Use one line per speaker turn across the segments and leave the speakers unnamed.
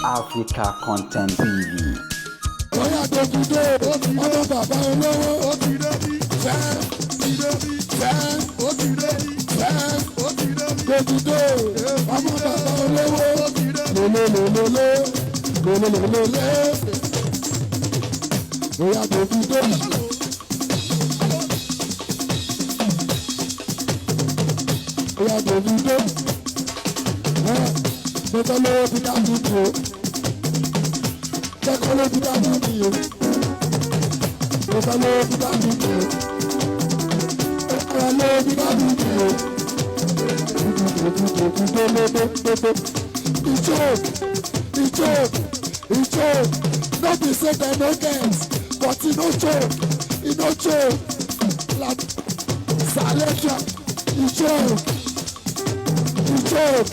Africa Content TV.
Bóyá Davido, ọmọ bàbá olówó, fẹ́ fẹ́ fẹ́. Davido, ọmọ bàbá olówó, lólólólóló lólólólóló. Bóyá Davido. Bóyá Davido. Mo fẹ́ lówó bí Davido o, jẹ́kọ́ ló bí Davido o, mo fẹ́ lówó bí Davido o, mo fẹ́ lówó bí Davido o. E choke, e choke, e choke. No be say dem no get, but e no choke, e no choke. Like Saletra, e choke, e choke.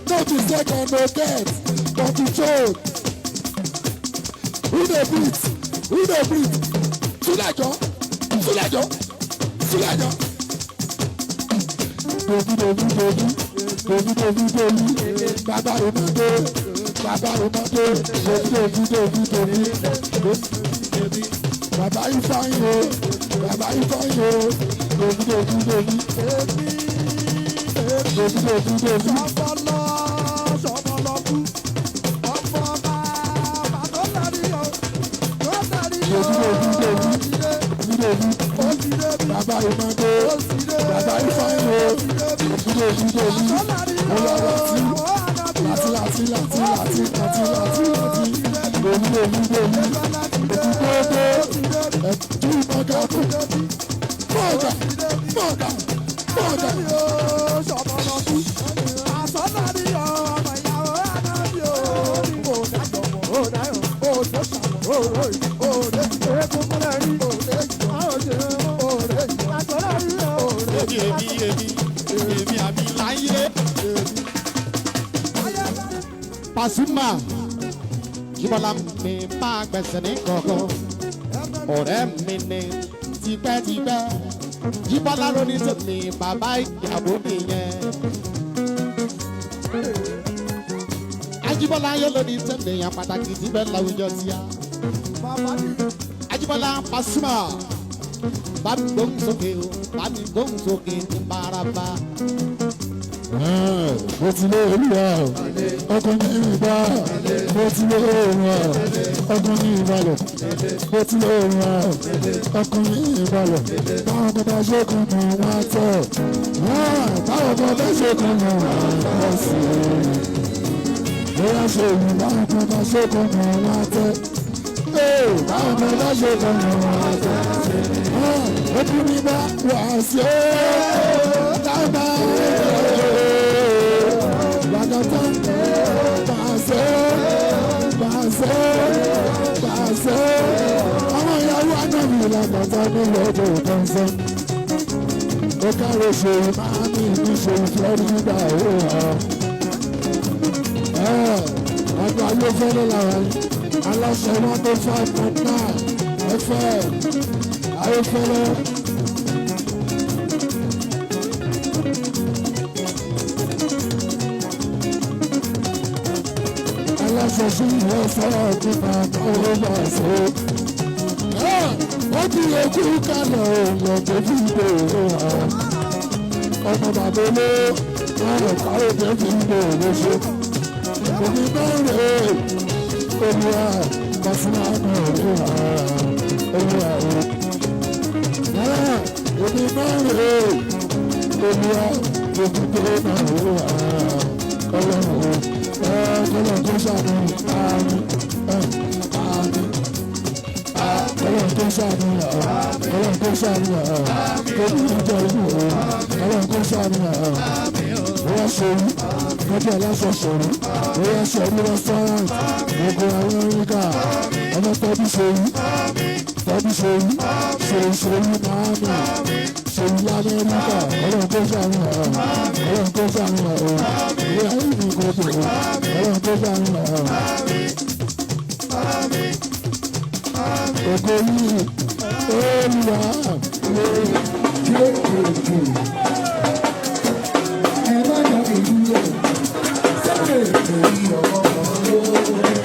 No be say dem no get, but e choke. Who dey breathe? Who dey breathe? Sulẹjọ, Sulẹjọ, Sulẹjọ. Dobi dobi dobi dobi dobi dobi, bàbá Ronaldo, bàbá Ronaldo, dobi dobi dobi dobi, bàbá Ifeanyi o, bàbá Ifeanyi o, dobi dobi dobi dobi dobi dobi. Dobi dobi dobi dobi, bàbá Ronaldo, bàbá Ifeanyi o, dobi dobi dobi, bóyá láti láti láti láti láti láti láti láti, dobi dobi dobi dobi dobi, ẹtú mọ̀gà mọ̀gà mọ̀gà mọ̀gà.
Èmi èmi èmi èmi àmì láyé. Pasuma Jíbọ́lá mi máa gbẹ̀sẹ̀ ní kọ̀ọ̀kan, ọ̀rẹ́ mi ni tipẹ́tipẹ́. Jíbọ́lá ló ní tèmi, bàbá ìyàwó nìyẹn. Ajíbọ́lá yóò ló ní tèmi, yàn pàtàkì síbẹ̀ láwùjọ tíá. Ajíbọ́lá Pasuma, bá mi gbóhùn sókè o, bá mi gbóhùn sókè ní baraba.
Mo ti lé olúwa ọkàn mi ìbá, mo ti lé olúwa ọkàn mi ìbalẹ̀, mo ti lé olúwa ọkàn mi ìbalẹ̀. Báwọn kan bá ṣe kan mọ̀ wọ́n á tẹ̀, báwọn kan bá ṣe kan mọ̀ wọ́n á sí i. Bóyá ṣe ìlú, báwọn kan bá ṣe kan mọ̀ wọ́n á tẹ̀, báwọn kan bá ṣe kan mọ̀ wọ́n á tẹ̀. Ojú mi bá wà sí ó dábàá. Lagata, pàṣẹ, pàṣẹ, pàṣẹ. Àwọn ìyàwó ànábì làgbàtà nílò ọjọ́ ìkànsán. Ó kárò ṣe máa ní ìlú ṣe Florida ó wà. Ọjọ́ ayé fẹ́lẹ́ làwọn aláṣẹ 105.9 FM ayé fẹ́lẹ́. Aláṣẹ sí ìwé sọ̀rọ̀ nípa owó bá ṣe. Ó ti ekú kalẹ̀ òun tó fi gbò ó. Ọmọ bàbá olówó wọn káwé tó fi gbò ó ṣe. Omi náà rè é, olúwa kọsílá náà rè é, olúwa o. Omi náà rè é, olúwa òkúté náà rè é, ọlọ́run o. Ọlọ́run tó ṣàánú àmì àmì, ọlọ́run tó ṣàánú, ọlọ́run tó ṣàánú, tó ní ìjọ ìlú, ọlọ́run tó ṣàánú. Wọ́n ṣe yí lọ́jọ́ aláṣọ ṣòro, wọ́n ṣe ní restaurant gbogbo àwọn oríkà ọmọ tọ́bí ṣe yí, tọ́bí ṣe yí, ṣe ṣe yí máàmì ṣe yí lamẹ́ríkà. Ọlọ́run tó ṣàánú, ọlọ́run tó ṣàánú, ìwé ayé mi kò tó, ọlọ́run tó ṣàánú. Ògo yìí olùwà
Ẹ má dá mi dúró, sáré torí ọmọ kan ló.